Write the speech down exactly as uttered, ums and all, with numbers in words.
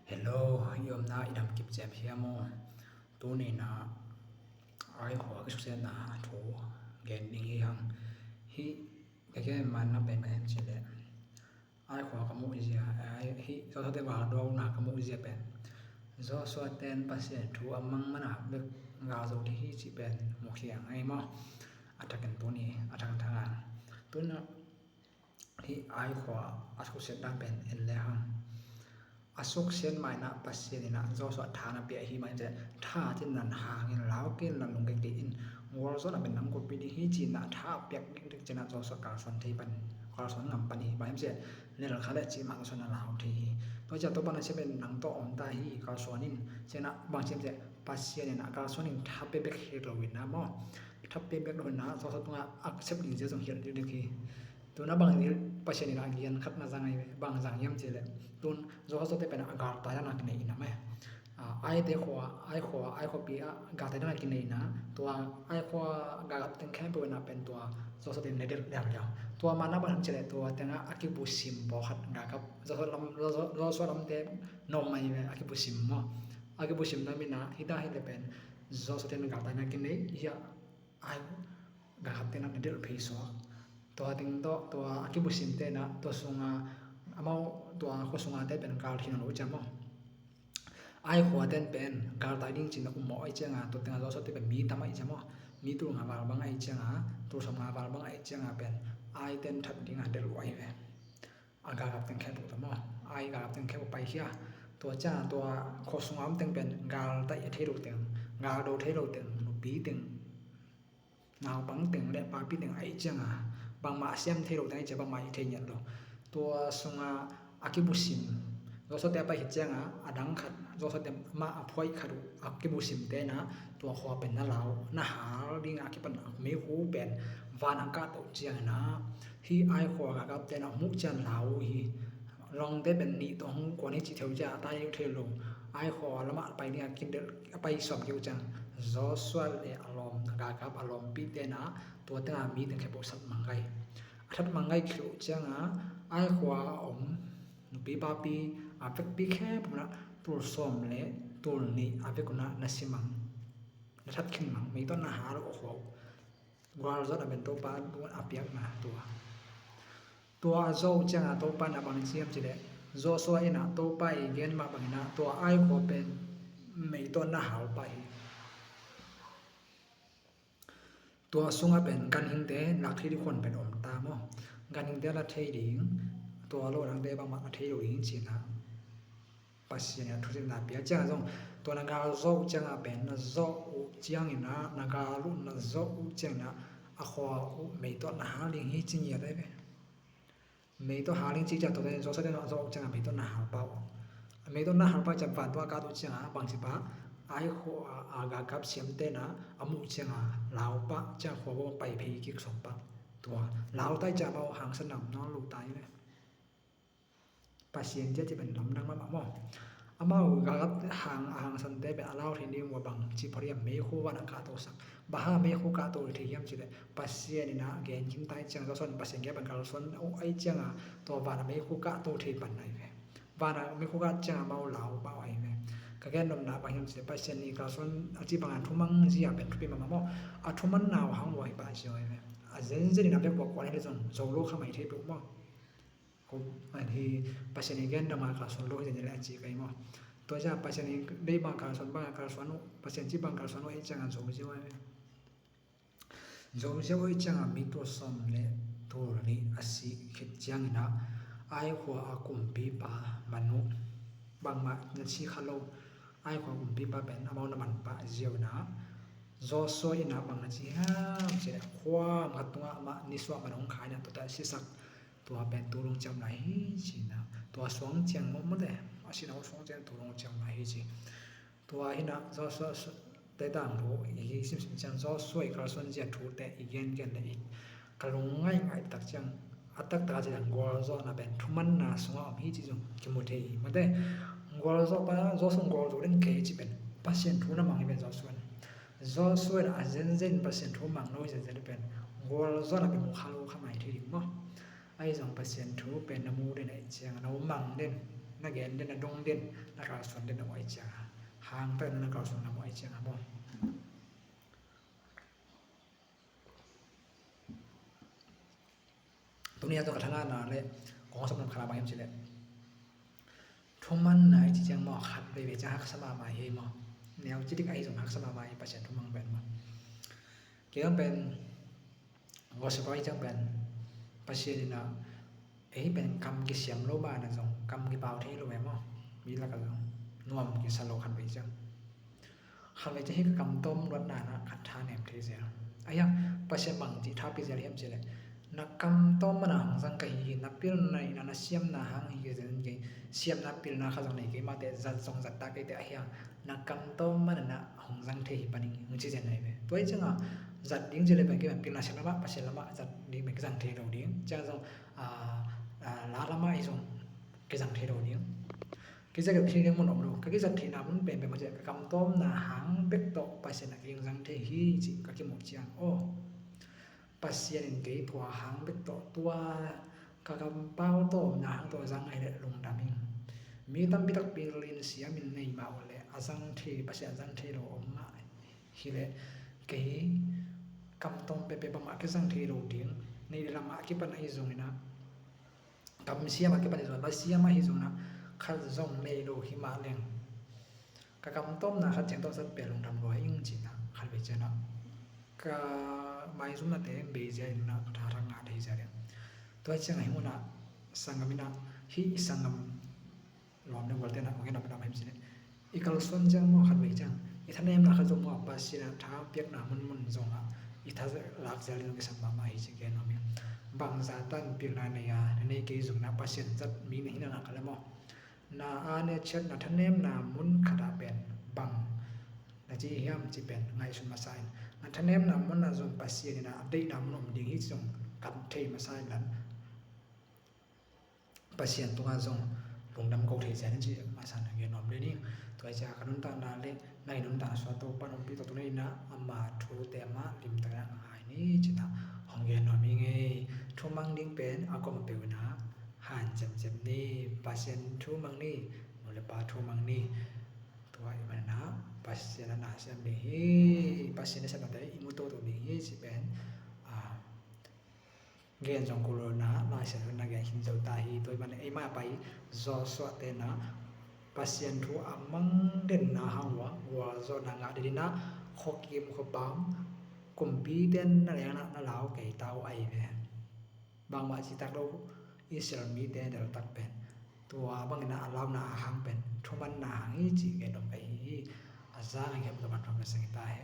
Hello, i omna i dam kip ciam hiam aw? Tuni-in ah Ai khua kisuksiatna thu gen ding hi hang. Hih ka gen manna pen bang hiam cih leh Ai khua ka muh zia, ai, hih Joshua te gal duakna ka muh zia pen Joshua ten Pasian thu a mang man a bek gal zo ding hi cih pen mukhiang ahi maw? A thakin tuni a thangthang a, tuni-in ah hih Ai khua a suksiat dan pen en le hang. A suksiat mah in ah Pasian in ah Joshua tha na pia hi mah in, tha cih nan hang in, lau kei in, nan lungkia kei in, gualzawhna pen nang koipi ding hi ci-in ah tha a piak dikdik ciangin ah Joshua kalsuan thei pan, kalsuan ngam pan hi. Bang hiam cih leh lel kha leh cih mah Joshua na lau thei hi. Tua ciang Topa na sia pen nang tawh om ta hi, kalsuan in, ci-in ah bang ci hiam cih leh Pasian in ah kalsuan in, tha pia bek hi lo in ah maw, tha pia bek lo in ah Joshua tungah a sep ding zia zong hilh dikdik hi. Tun ah bang Pasian in ah gen khat na zang ahi ve, bang zang hiam cih leh, tun Joshua te pen a galtai dan a kinei in ah maw, a, Ai te khua, Ai khua, Ai khuapi ah galtai dan a kinei in ah, tua Ai khua galkap teng khempeuh in ah pen tua Joshua te na delh liauliau. Tua manna bang hiam cih leh tua teng ah a kibusim pawlkhat galkap, Joshua lam, Joshua, Joshua lam te na om ahi ve, a kibusim maw. A kibusim na min ah hita hi leh pen Joshua te na galtai dan a kinei hi a, Ai galkap te na delh phei suak. Tua teng tawh tua a kibusim te na tua sunga amau tua khua sunga te pen gal thei nawn lo ciang maw, Ai khua ten pen galtai ding ci-in na um mawh ahih ciangin, tua teng ah Joshua te pen mi tam ahih ciang maw, mi tul nga val bang ahih ciangin, tul sawm nga val bang ahih ciangin pen Ai ten that ding a delh uh ahi ve. A galkap teng khempeuh tawh maw, Ai galkap teng khempeuh paikhia. Tua ciang tua khua sunga om teng pen galtai thei lo teng, gal do thei lo teng, nupi teng, naupang teng leh papi teng ahih ciangin, bangmah siam thei lo teng ahih ciangin bangmah i thei ngiat lo. Tua sunga a kibusim, Joshua te a pai khit ciangin a dang khat, Joshua te mah a phuaih khat uh a kibusim te na tua khua pen na lau, na hal ding a kipan a meikhu pen van a kahto ciangin ah, hih Ai khua galkap te na muh ciang lau uh hi. Lawngte pen nih tawh hong kuan hi cih thei uh ciang a tai uh thei lo. Ai khua lamah pai ding a kidelh, a pai sawm kei uh ciang Joshua leh a lawm, galkap a lawmpite na tua teng ah mi teng khempeuh sat manggai. A that manggai khit uh ciangin Ai khua a om nupi papi a vekpi khempeuh na tul sawm leh tul nih a vek uh na na si mang, na that khin mang, mei tawh na hal uh a khua uh. Gualzawhna pen Topa tungah a piakna tua. Tua a zawh uh ciangin Topa in ah bang ci hiam cih leh, Joshua in ah Topa i gen mah bangin ah tua Ai khua pen mei tawh na hal pah hi. Tua sungah pen ganhingte lak thei ding khuan pen om ta maw. Ganhingte la thei ding, tua lo dangte bangmah la thei lo ding ci-in ah Pasian in ah thuciamna pia ciangin zong, tua na gal zawh uh ciangin pen, na zawh uh ciangin ah, na gal uh na zawh uh ciangin ah, a khua uh mei tawh na hal ding hi ci ngiat ahi ve. Mei tawh hal ding ci ciang, tua teng Joshua te na zawh uh ciangin mei tawh na hal pah uh. Mei tawh na hal pah ciang van tungah a kah uh ciangin bangci pah, Ai khua a galkap siamte na a muh ciangin lau pah ciang khua bawh pai phei kik sawm pah. Tua lau ta ciang bawh hangsan nam nawn lo ta hi ve. Pasian zia ci pen lamdang mahmah maw. Amau galkap hang a hangsante pen a lau thei ding uh a bang ci phot hiam, meikhu van a kahtosak. Bang hang meikhu kahto thei hiam cih leh, Pasian in ah gen khin ta ahih ciang, Joshua in Pasian kiang pan kalsuan uh ahih ciangin tua van a meikhu kahto thei pan ahi ve. Van a meikhu kah ciangin amau lau pah uh ahi ve. Ka gen nopna bang hiam cih leh, Pasian in kalsuan a cih bangin thumang zia pen thupi mahmah maw. A thuman na uh hang uh ahi pah zia uh ahi ve. A zenzen in a vek uh a kuan hi leh zong zo lo kha mai thei peuh maw. Ko, ahi, Pasian i gen dama kalsuan lo hi zen leh a ci ka hi maw. Tua ciang Pasian i deih bang kalsuan bang kalsuan uh, Pasian cih bang kalsuan uh ahih ciangin zo ziau ahi ve. Zo ziau ahih ciangin mi tul sawm leh tul nih a sih khit ciangin ah, Ai khua a kumpipa man uh, bangmah na ci kha lo. Ai khua kumpipa pen amau na man pah ziau in ah, Joshua in ah bang na ci hiam cih leh, khua khat tungah amah nisuah man hong khai in ah, tua teh sisak. Tua pen tulung ciamna hi ci-in ah, tua suang ciang maw, maw te, a sihna uh suang ciang tulung ciamna hi ci. Tua hi in ah Joshua te tangthu i simsim ciang, Joshua i kalsuan zia thute i gengen leh i ka lungngaih ngaih tak ciang, a taktak a ci ciang gualzawhna pen thumanna sungah om hi ci zong kimu thei hi, maw te. Gualzawh pa, Joshua gualzawh den kei ci pen Pasian thu na mang hi pen Joshua in. Joshua in a zenzen Pasian thu mang lo hi zenzen pen gualzawhna pen mu kha lo kha mai thei ding maw. Ahi zong Pasian thu pen na mu den ahih ciang, na mang den, Na gen den, na dong den, na kalsuan den na muh ahih ciangin, hangtak na kalsuan na muh ahih ciangin maw. Tuni a tawh ka thangahna le kong sawm lam khat a bang hiam cih leh, thumanna i cih ciang maw, khat veivei ciang haksa mahmah hi maw. Neu ci dik ahi zong haksa mahmah hi Pasian thumang pen maw. Kei zong pen gospel i ciang pen Pasian in a, ei pen kam kisiam lo banah zong kam kipau thei lo e maw. Mi lakah zong nuam kisa lo khat vei ciang. Khat vei ciang hih ka kam tawm luatna in a ka tha nem thei zel. Ahi hang Pasian bang ci tha pia zel hiam cih leh, na kam tawm man a hong zang ka hi hi, na pilna in a na siamna hang hi zel in kei, siamna pilna khat zong nei kei mah teh, zat zong zat ta kei teh, ahi hang na kam tawm man in a hong zang thei hi pan ing, hong ci zel na hi ve. Tua hi ciangin zat ding cih leh pen kei pen pilna siam lamah, Pasian lamah zat ding pen kizang thei lo ding. Ciang zong, ah, ah, la lamah hi zong kizang thei lo ding. Kizat theih ding mun om lo. Ka kizat theihna mun pen pen mah ciah ka kam tawmna hang bek tawh Pasian a kei hong zang thei hi cih ka kimuh ciang, aw, Pasian in kei tua hang bek tawh, tua ka kam pau tawmna hang tawh zang ahih leh lungdam ing. Mi tampi tak pil in siam in nei mah uh leh a zang thei, Pasian a zang thei lo om mah hi leh, kei kam tawm peuhpeuh bangmah kizang thei lo ding. Neih le lamah kipan ahi zongin ah, kam siam a kipan ahi zongin, va siam ahi zongin ah, khat zong nei lo hi mah leng, ka kam tawmna khat ciang tawh zat peuh lungdam lua ing cih in ah, khat vei ciang ah ka maizumnate bei zia in ah ka tha thak ngah thei zia leng. Tua hi ciang ah hih mun ah sanggam in ah, hih i sanggam lawm le gualte in ah kong gen nop pen bang hiam cih leh, i kalsuan ciang maw, khat vei ciang i thanemna khat zong maw, Pasian a tha piakna munmun zong ah i tha lak zel ding kisam mahmah hi cih gen nuam ing. Bangzah tan pilna nei a na nei kei zongin ah, Pasian zat mi na hi na nak leh maw, na a ne ciat na thanemna mun khat ah pen bang na ci hiam cih pen ngaihsun masa in. Na thanemna mun ah zong Pasian in ah a deihna mun om ding hi cih zong kan thei masa in lan, Pasian tungah zong lungdam ko thei zia in cih masa na gen nuam le ning. Tua hi ciang ka nuntakna le na i nuntakna sungah Topa nungpi tawh tuni in ah ama thute mah limtakin ah ngai ni cih in ah hong gen nuam ing ei. Thumang ding pen a kom peuh in ah hanciam ciam ni. Pasian thumang ni, nu le pa thumang ni. Tua ahih manin ah Pasian a na siam ding hi, Pasian a siamnate i mu toto ding hi cih pen, ah, gen zong kul lo in ah, Lai Siangtho in ah gen khin zo ta hi. Tua ahih manin ei mah a pai Joshua te in ah Pasian thu a mang den in ah hang uh a, gualzawhna ngah den in ah, khuakim khuapam kumpite in na leng in ah na lau kei ta uh ahi ve. Bangmah citak lo, Israel mite deltak pen tua bangin ah a launa a hang pen thumanna hang hi cih gen nuam ka hi hi. A zang a khem ka man thuam ka seng hi ta hi.